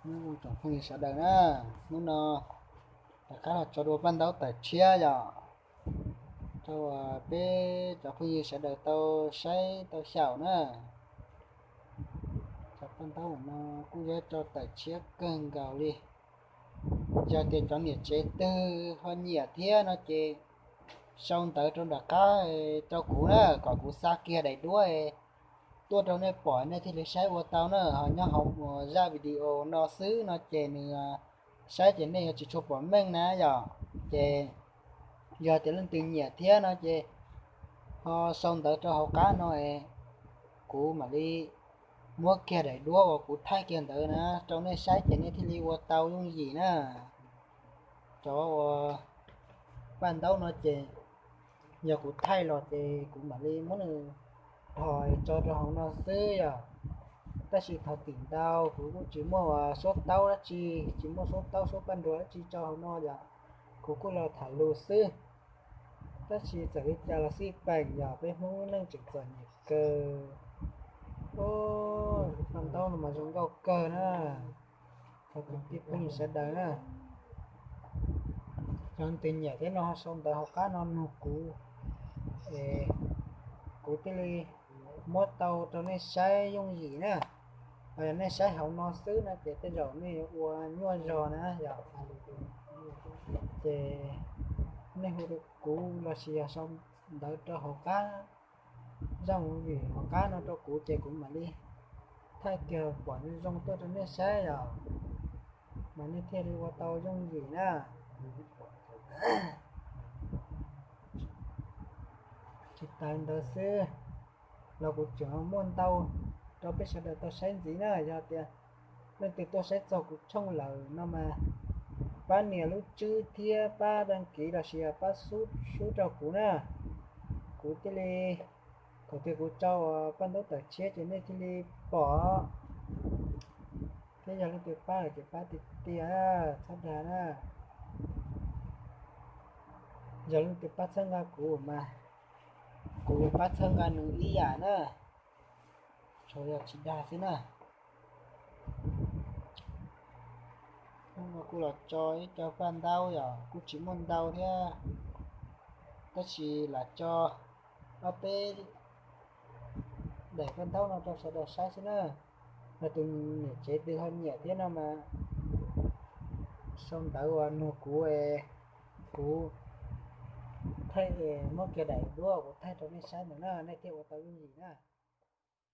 Nyob zoo tsoom phooj ywg sawv daws na, hnub no rov qab los tso dua paj ntaub tawm tshiab yom, rau peb cov phooj ywg sawv daws tau saib tau xyaum na. Cov paj ntaub no kuj yog tso tawm tshiab kawg nkaus li. Yog tias cov niam tsev twg ho nyiam thiab no ces sau ntawv rau nram qab rau kuv na, kom kuv xa kiag daim duab tuaj rau nej pom nej thiaj li saib ua tau na. Ho nyob hauv zaj video no xwb no ces nws saib ces nej yuav tsis tshua pom meej na yom. Ces yog tias leej twg nyiam thiab no ces ho sau ntawv rau hauv qab no es kuv mam li muab kiag daim duab uas kuv thaij kiag ntawd na rau nej saib ces nej thiaj li ua tau yooj yim na. Cov uas paj ntaub no ces yog kuv thaij los ces kuv mam li muab nws dhos tso rau hauv no xwb yom. Tab sis thaum tim ntau kuv kuj tsis muaj suab taub dab tsi, tsis muaj suab taub suab paj nruas dab tsi tso hauv no yom, kuv kuj los tham lus xwb. Tab sis txawm li cas los xij peem yog peb Hmoob lub neej tseem txom nyem kawg. Paj ntaub no mas zoo nkauj kawg na. Thov kwv tij phooj ywg sawv daws na, yog leej twg nyiam thiab no ho sau ntawv hauv qab no nug kuv, es kuv thiaj li muab tau rau nej saib yooj yim na. Ho yog nej saib hauv no xwb no ces tej zaum nej yuav ua nyuaj zog na yom. Ces nej hu rau kuv los sis yog sau ntawv rau hauv qab, zaj movie hauv qab no rau kuv ces kuv mam li thaij kiag pom zoo zoo tuaj rau nej saib yom, mas nej thiaj li ua tau yooj yim na. Tsis tas ntawd xwb los kuv tseem muaj ntau rau peb sawv daws tau saib ntxiv na. Yog tias leej twg tuaj saib txog kuv channel lawm no mas pab nias lub tswb thiab pab đăng ký los sis pab sub sub rau kuv na. Kuv thiaj li, thaum twg kuv tso paj ntaub tawm tshiab ces nej thiaj li pom. Thiab yog leej twg pab lawm ces pab tiag tiag, txhob dag na. Yog leej twg pab txhawb nqa kuv mas kuv yuav pab txhawb nqa nws ib yam na, tsuas yog tsis dag xwb na. Hnub no kuj los tso ib co paj ntaub yom, kuj tsis muaj ntau thiab, tab sis lam tso ob peb daim paj ntaub no rau sawv daws saib xwb na. Yog tus niam tsev twg ho nyiam thiab no mas sau ntawv uas nug kuv, kuv thaij, muab kiag daim duab kuv thaij rau nej saib ntawd na, nej thiaj ua tau yooj yim na.